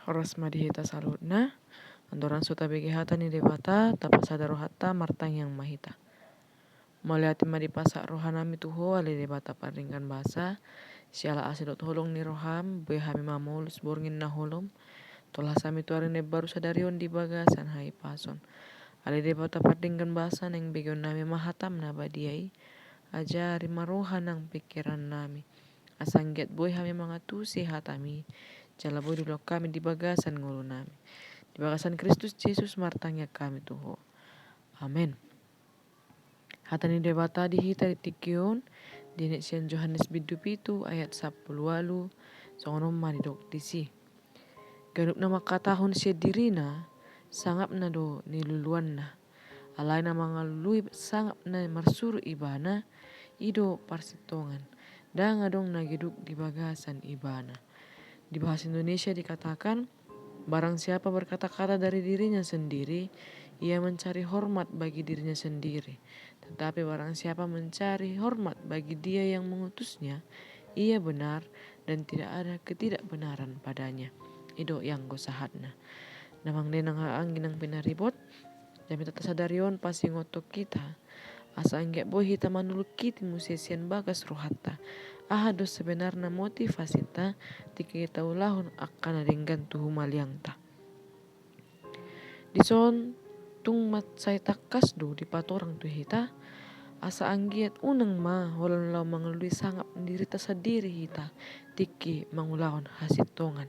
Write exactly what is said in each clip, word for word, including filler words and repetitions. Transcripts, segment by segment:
Horas ma di hita saluhutna. Andorang so tabege hata ni Debata, tapasada rohanta, martangiang ma hita. Mauliate ma dipasahat rohanami tu Ho, ale Debata pardenggan basa, siala asi dohot holong ni roham, boi hami mamolus borngin na holom, tolhas hami tu ari na imbaru sadari on di bagasan hahipason. Ale Debata pardenggan basa, naeng begeonnami ma hatam na badia i, ajari ma roha nang pingkirannami, asa anggiat boi hami mangantusi hatami, jala boi dilehon hami di bagasan ngolunami. Di bagasan Kristus Jesus martangiang hami tu Ho. Amen. Hata ni Debata di hita di tingki on, dienet sian Johannes bindu pitu ayat sampulu ualu, songon on ma didok disi. Ganup na mangkatahon sian dirina, sangapna do niluluanna. Alai na mangalului sangap na marsuru ibana, i do parsintongan. Ndang adong na geduk di bagasan ibana. Di bahasa Indonesia dikatakan, barang siapa berkata-kata dari dirinya sendiri, ia mencari hormat bagi dirinya sendiri. Tetapi barang siapa mencari hormat bagi Dia yang mengutusnya, ia benar dan tidak ada ketidakbenaran padanya. I do ianggo sahatna. Damang dainang haha anggi nang pinaribot, jamita sadari on pasingothon hita, asa anggiat boi hita manulungkiti muse sian bagas rohanta, aha do sebenarna motivasinta tingki taulahon angka na denggan tu humaliangta. Dison tung mansai tangkas do dipatorang tu hita, asa anggiat unang ma holan laho mangalului sangap ni dirinta sandiri hita tingki mangulahon hasintongan.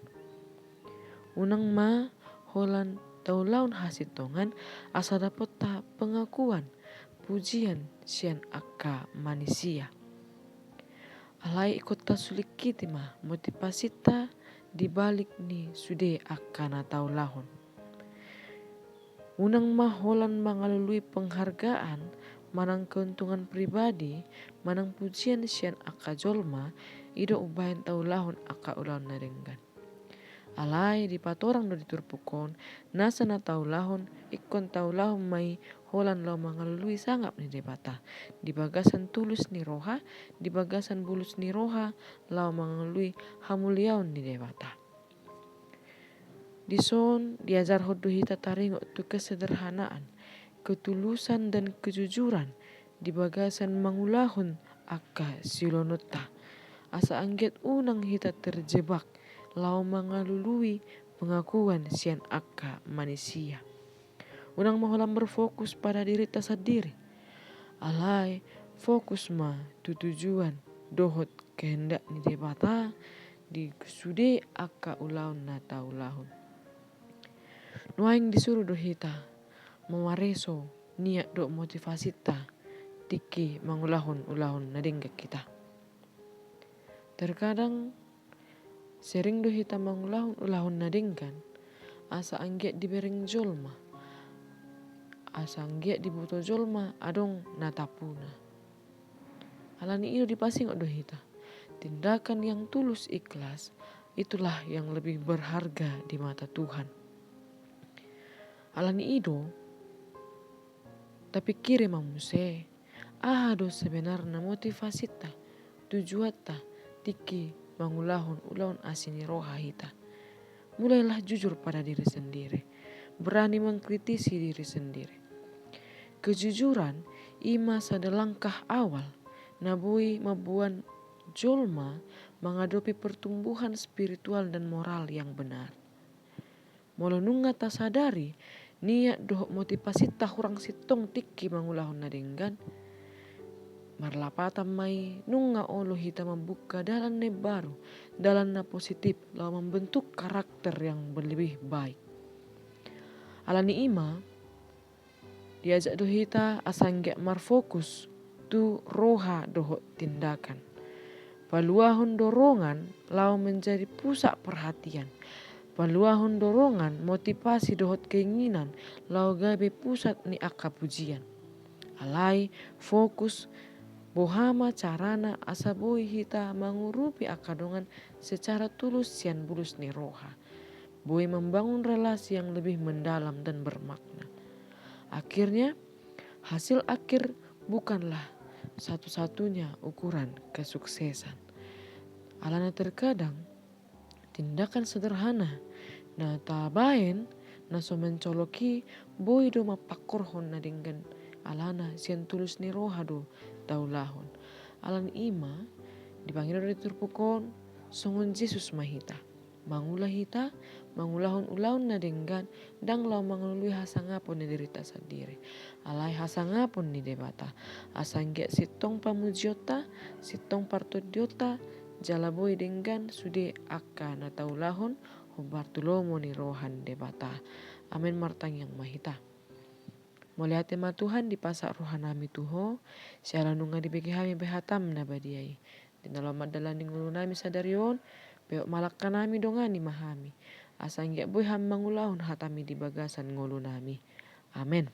Unang ma holan taulahon hasintongan asa dapotta pengakuan, pujian sian angka manisia. Alai ingkon tasulingkiti ma motivasinta di balik ni sude angka na taulahon. Unang ma holan mangalului penghargaan, manang keuntungan pribadi, manang pujian sian angka jolma, i do umbahen taulahon angka ulaon na denggan. Alai dipatorang do di turpuk on, nasa na taulahon, ingkon taulahon ma i holan laho mangalului sangap ni Debata, di bagasan tulus ni roha, di bagasan bulus ni roha, laho mangalului hamuliaon ni Debata. Dison diajarhon do hita taringot tu kesederhanaan, ketulusan dan kejujuran di bagasan mangulahon angka siulaonta. Asa anggiat unang hita terjebak laho mangalului pengakuan sian angka manisia. Unang ma holan berfokus pada dirinta sandiri. Alai fokus ma tu tujuan dohot kehendak ni Debata di sude angka ulaon na taulahon. Nuaeng disuru do hita mamareso niat dohot motivasinta tingki mangulahon ulaon na denggan hita. Terkadang sering do hita mangulahon ulaon na denggan asa anggiat dibereng jolma, asa anggiat diboto jolma adong na tapuna. Alani i do dipasingot do hita, tindakan yang tulus ikhlas itulah yang lebih berharga di mata Tuhan. Alani i do, tapingkiri ma muse, aha do sebenarna motivasinta, tujuanta tingki mangulahon ulaon asi ni roha hita. Mulailah jujur pada diri sendiri, berani mengkritisi diri sendiri. Kejujuran i ma sada langkah awal na boi mamboan jolma mangadopi pertumbuhan spiritual dan moral yang benar. Molo nunga tasadari niat dohot motivasinta hurang sintong tingki mangulahon na denggan, marlapatan ma i nunga olo hita mambuka dalan na imbaru, dalan na positif, laho membentuk karakter yang lebih baik. Alani i ma, diajak do hita asa anggiat marfokus tu roha dohot tindakan. Paluahon dorongan laho menjadi pusat perhatian. Paluahon dorongan, motivasi dohot keinginan laho gabe pusat ni angka pujian. Alai fokus, boha ma carana asa boi hita mangurupi angka dongan secara tulus sian bulus ni roha. Boi membangun relasi yang lebih mendalam dan bermakna. Akhirnya, hasil akhir bukanlah satu-satunya ukuran kesuksesan. Alana terkadang tindakan sederhana Na tabaen na so mancolok i boi do mampangkorhon na denggan, alana sian tulus ni roha do taulahon. Alani i ma, dipangido do di turpuk on, songon Jesus ma hita. Mangula hita, mangulahon ulaon na denggan, ndang laho mangalului hasangapon ni dirita sandiri. Alai hasangapon ni Debata. Asa anggiat sintong pamujionta, sintong partondionta, jala boi denggan sude angka na taulahon, hombar tu lomo ni roha ni Debata. Amen. Martangiang ma hita. Mauliate ma Tuhan dipasahat rohanami tu Ho, siala nunga dibege hami be hataM na badia i. Di na laho mandalani ngolunami sadari on, peop ma langkanami dongani ma hami. Asa anggiat boi hami mangulahon hataMi di bagasan ngolunami. Amen.